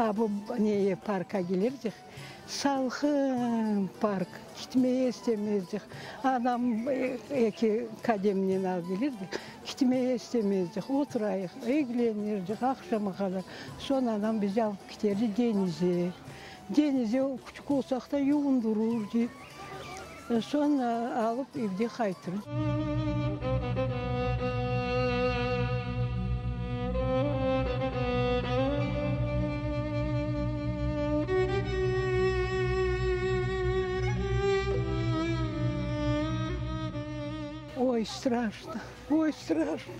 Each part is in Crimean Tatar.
A bu neye parka kelirdik, salqın park, kitmeye istemezdik. Anam eki kademnen alıp kelirdi, kitmeye istemezdik, oturayıq, eglenirdik aqşama qadar. Soñ anam bizi alıp kiterdi denize. Denize küçük olsaq da yuvundırırdı. Soñ alıp evge qaytır. Oy, straşno, oy, straşno.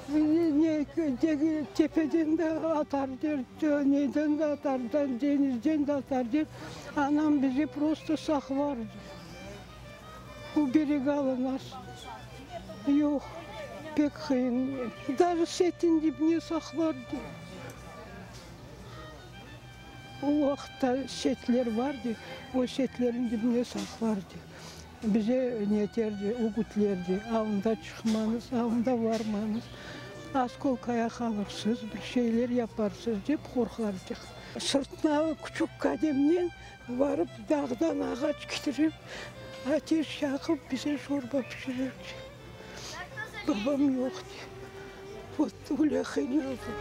Ne, tepeden de atar der, neden de atar, denizden de atar der. Anam bizi prosto saqlardı. Uberigala nas. Yoq, pek qıyın. Daje setin dibine saqlardı. O vaqıtta setler vardı, o setlerin dibine saqlardı. Bize neterdi, ögütlerdi, avında çıqmañız, avında varmañız, oskolkaya qalırsız, bir şeyler yaparsız, dep qorqardıq. Sırtına küçük kademnen varıp dağdan ağaç ketirip, ateş yaqıp bize şorba pişirirdi. Babam yoqtı. Vot, öyle qıynaldım.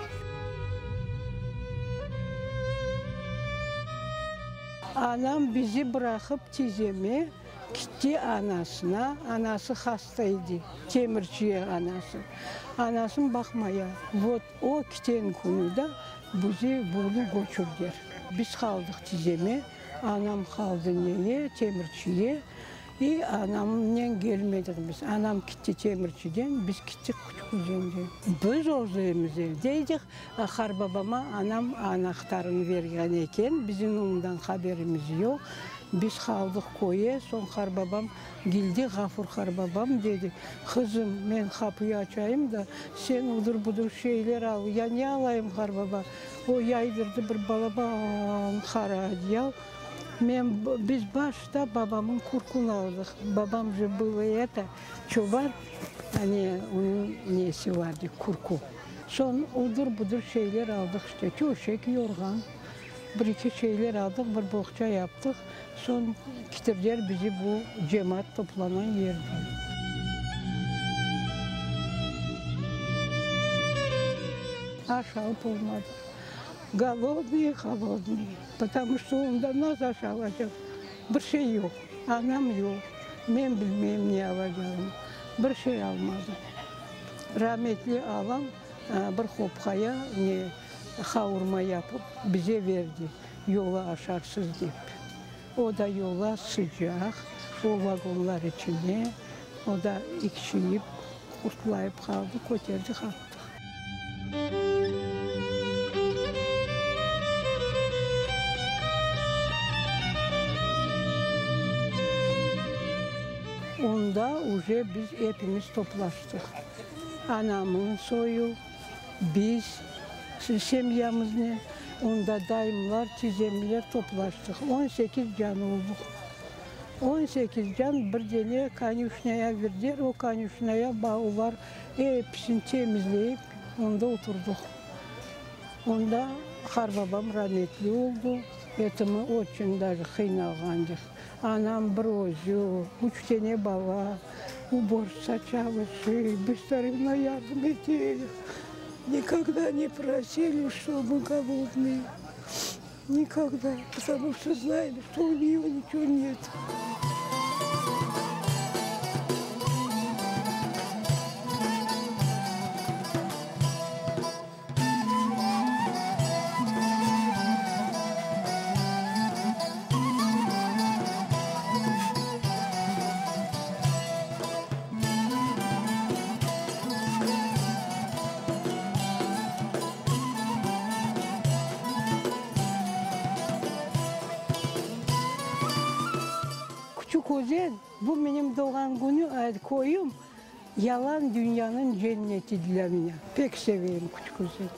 Anam bizi bıraqıp tizeme kitti anasına, anası hasta edi, temirçiye anası, anasın baqmaya. Vot, o kiten künü da bizi bunı köçürdiler. Biz qaldıq tizeme, anam qaldı neye, temirçiye. İ anamnen kelmedik biz. Anam kitti Temirçiden, biz kittik Küçük-Üzenden. Biz özümiz evde edik. Qarbabama anam anahtarını bergen eken, bizim ondan haberimiz yoq. Biz qaldıq köye, soñ qarbabam keldi, Ğafur qarbabam dedi, Qızım, men qapıyı açayım da, sen udır-budır şeyler al. Ya ne alayım, qarbaba? O yaydırdı bir balaban qara adyal. Men, biz başta babamıñ kurkun aldıq. Babam je bylo eto, çoban, hani onıñ nesi vardı, kurku. Soñ udır-budır şeyler aldıq işte, töşek, yorğan, bir-eki şeyler aldıq, bir boğça yaptıq. Soñ kitirdiler bizi bu cemaat toplanan yerge. Aş alıp olmadıq. Golodnıy, holodnıy. Potomu çto onda nas aş alacaq? Bir şey yoq. Anam yoq. Men bilmeyim ne alacağımı. Bir şey almadım. Rametli alam bir hopqaya ne qavurma yapıp bize berdi, yola aşarsız dep. O da yola sıcaq, o vagonlar içine, o da ekşiyip, qurtlayıp qaldı, köterdik attıq. Onda uje biz epimiz toplaştıq. Anamnıñ soyu, biz, semyamıznen, onda dayımlar, tizemler toplaştıq. 18 can olduq. 18 can bir dene konyuşnâya virdiler, o konyuşnâya baular episini temizleyip, onda oturdıq. Onda qarbabam rametli oldu, etimi oçün daje qıynalğandıq. Anam bir özü, üç tene bala, uborşça çalışıy, bizlerine yardım ete. Nikogda ne prosili, ştobu golodnıy. Nikogda, potomu çto znali, çto u neyo niçego net. Küçük Özen, bu menim doğğan künü, köyüm, yalan dünyanıñ cenneti dlâ menya. Pek seveyim Küçük Özen.